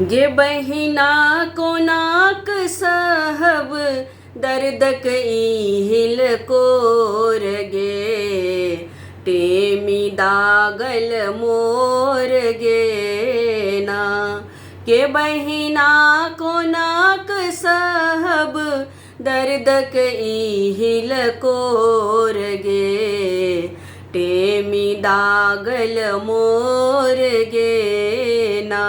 गे बहिना कोनाक सहब दर्दक ई हिलकोर गे, टेमी दागल मोर गे ना। गे बहिना कोनाक सहब दर्दक ई हिलकोर गे, टेमी दागल मोर गे ना।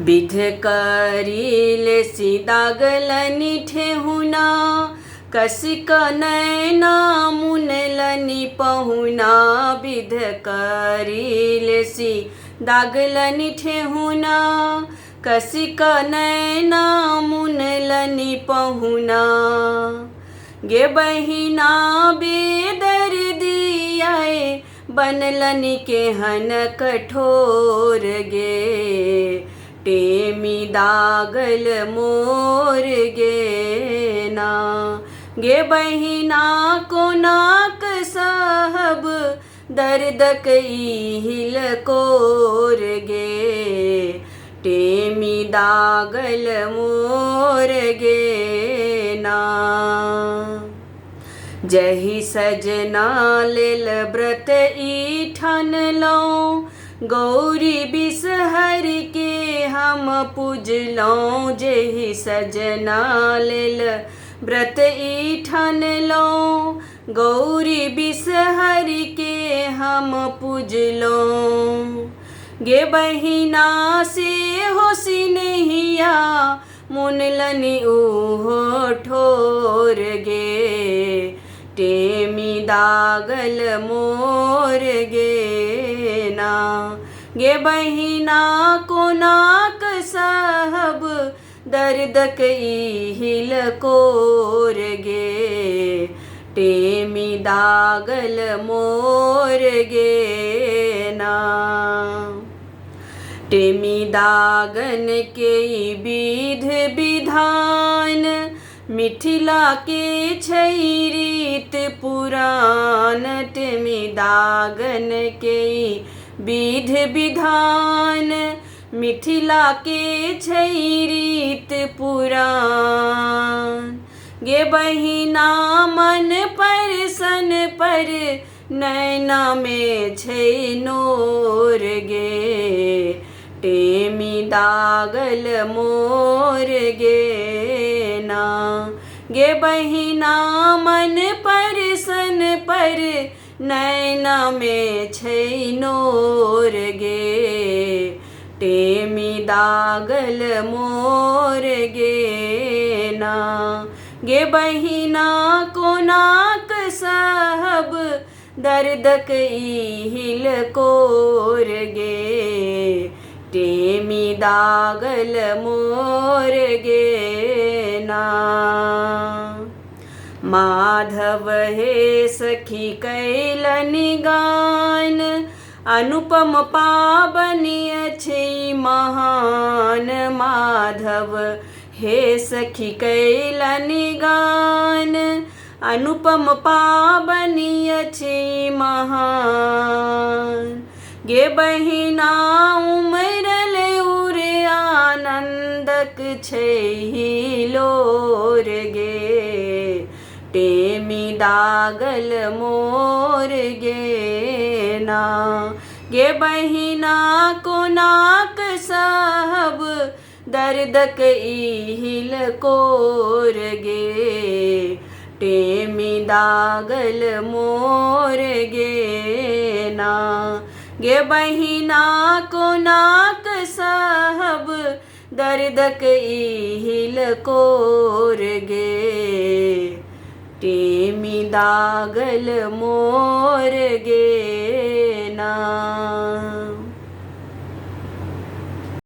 विध करी लेसी दागलनि ठेहुना, कसिक नैना मुनलनि पहुना। विध करी लेसी दागलनि ठेहुना, कसिक नैना मुनलनि पहुना। गे बहिना बेदर्दी आए बनलनि केहन कठोर गे, टेमी दागल मोर गे ना। गे बहिना कोनाक सहब दर्दक ई हिलकोर गे, टेमी दागल मोर गे ना। जहि सजना लेल व्रत ई ठानलहुँ, गौरी बिसहर के हम पुजलहुँ। जहि सजना लेल व्रत ई ठानलहुँ, गौरी बिसहर के हम पुजलहुँ। गे बहिना से हो सिनेहिया मुनलनि उहो ठोर गे, टेमी दागल मोर गे ना। गे बहिना कोनाक सहब दर्दक ई हिलकोर गे, टेमी दागल मोर गे ना। टेमी दागन के ई विध विधान, मिथिला के छै रीत पुरान। टेमी दागन के ई विध विधान, मिथिला के छै रीत पुरान। गे बहिना मन पर सन पर नैना में छै नोर गे, टेमी दागल मोर गे ना। गे बहिना मन पर सन पर नैना में छै नोर गे, टेमी दागल मोर गे ना। गे बहिना कोनाक सहब दर्दक ई हिलकोर गे, टेमी दागल मोर गे ना। माधव हे सखी कैलनि गान, अनुपम पाबनि अछि महान। माधव हे सखी कैलनि गान, अनुपम पाबनि अछि महान। गे बहिना उमरल उरे आनन्दक छै हिलोर गे, टेमी दागल मोर गे ना। गे बहिना कोनाक सहब दर्दक ई हिलकोर गे, टेमी दागल मोर गे ना। गे बहिना कोनाक सहब दर्दक ई हिलकोर गे, टेमी दागल मोर गे ना।